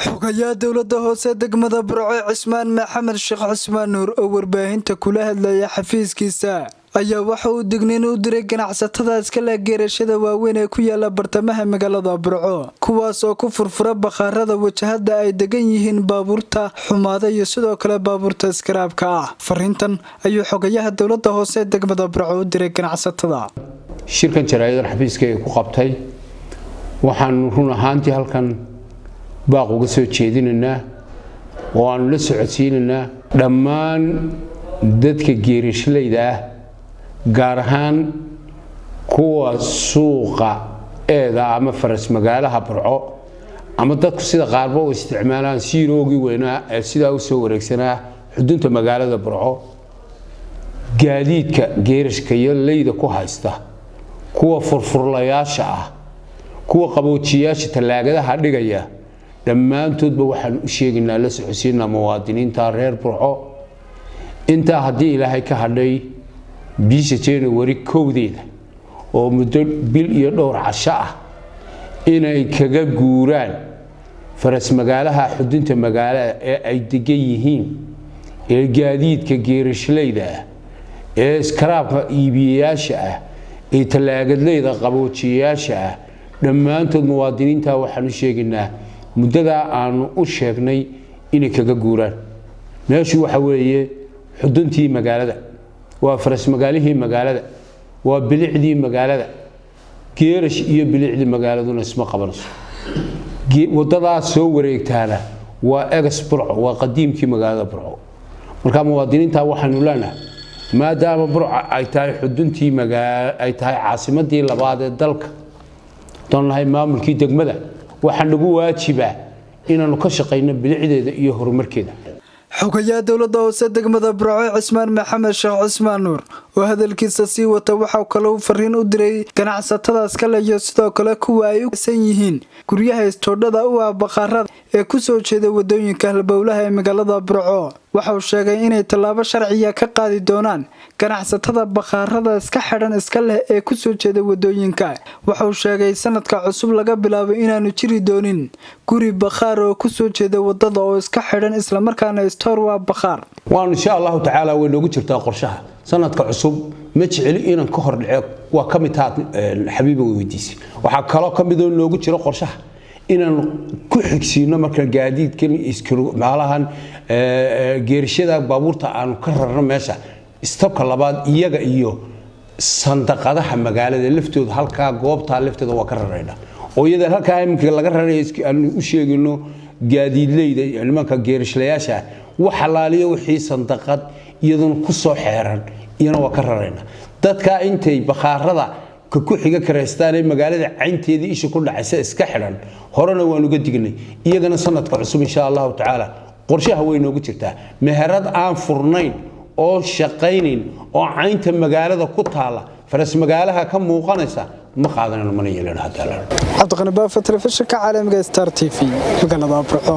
Xogayaha dowladda hoose degmada Burco, Cismaan Maxamed Sheekh Cismaan Nuur, oo warbaahinta kula hadlaya xafiiskiisa, ayaa waxa uu digniin u diray ganacsatada iskale geerashyada waaweyn ee ku yaala bartamaha magaalada Burco, kuwaas oo ku furfura bakhaarada wajahada ay degan yihiin baabuurta xumaada iyo sidoo kale baabuurta iskaraabka ah. Fariintan ayuu xogayaha dowladda hoose degmada Burco u diray ganacsatada. Shirkan jaraa'idan xafiiska ee ku qabtay waxaanu run ahaantii halkan baaq uga soo jeedinaynaa oo aanu la socodsiinaynaa dhammaan dadka geerishlayda ah, gaar ahaan kuwa suuqa eeda ama faras magaalaha Burco, ama dadku sida qaarba u isticmaalaan siiroogii weynaa ee sidaa usoo wareegsanaa xudunta magaalada Burco, gaadiidka geerishka iyo leyda ku haysta, kuwa furfurlayaasha ah, kuwa qaboojiyaasha tallaagadaha dhigaya, dhammaantoodba waxaan u sheegaynaa, la socodsiinaa muwaadiniinta reer Burco, intaa haddii Ilaahay ka hadhay bisha January 1deeda oo muddo bil iyo dhowr casho ah, inay kaga guuraan faras magaalaha xudunta magaalada ee ay degan yihiin ee gaadiidka geerishlayda ah, ee iskaraabka iibiyayaasha ah, ee tallaagadleyda qaboojiyayaasha ah. Dhammaantood muwaadiniinta waxaan u sheegaynaa muddadaa aanu u sheegnay inay kaga guuraan. Meeshu waxa weeye xuduntii magaalada, waa faras magaalihii magaalada, waa bilicdii magaalada. Geerash iyo bilicdii magaaladuna isma qabanayso. Wadadaas soo wareegtaana waa egas Burco, waa qadiimkii magaalada Burco. Marka muwaadiniinta waxaanu leenahay, maadaama Burco ay tahay xuduntii ay tahay caasimadii labaad ee dalka, doon lahay maamulkii degmada, waxaa nagu waajibaa inaanu ka shaqayno bilicdeeda iyo horumarkeeda. Xogayaha dowladda hoose degmada Burco, Cismaan Maxamed Sheekh Cismaan Nuur, oo hadalkiisa sii wata, waxaa kale uu fariin u diray ganacsatada iskale iyo sidoo kale kuwa ay u san yihiin guryaha istoodhada u ah bakhaarada ee kusoo jeeda wadooyinka halbowlaha ee magaalada Burco. Waxa uu sheegay inay tallaabo sharciya ka qaadi doonaan ganacsatada bakhaarada iska xidhan iska leh ee kusoo jeeda wadooyinka. Waxa uu sheegay sanadka cusub laga bilaabo inaanu jiri doonin guri bakhaar oo kusoo jeeda wadada oo iska xidhan, islamarkaana istoor waa bakhaar. Waanu insha Allahu tacaala way noogu jirtaa qorshaha sanadka cusub. Ma jeceli inaan ka hor dhaco. Waa ka mid taha xabiiba weydiisay. Waxaa kaloo ka midoo noogu jiro qorshaha inaan ku xigsiino marka gaadiidkan maalahan geerishada baabuurta aanu ka rarno meesha, istabka labaad iyaga iyo sandaqadaha magaalada laftooda, halkaa goobtaa lafteeda waa ka rarayna, oo iyada halkaa iminka laga rarayo aanu u sheegino gaadiidleyda, nimanka geerishlayaasha, wax xalaaliyo wixii sandaqad iyaduna ku soo xeeran, iyana waa ka rarayna. Dadka intay bakhaarada ka ku xiga karaystaan ee magaalada caynteedii isha ku dhacaysa iska xidhan, horena waan uga dignay. Iyagana sanadka cusub insha Allahu tacaala qorshaha way noogu jirtaa. Meherad aan furnayn oo shaqaynayn oo caynta magaalada ku taala, faras magaalaha ka muuqanaysa, ma qaadanayno, mana yeelano. Hadaa Cabdiqani Baafa, telefishinka caalamiga Star TV, magaalada Burco.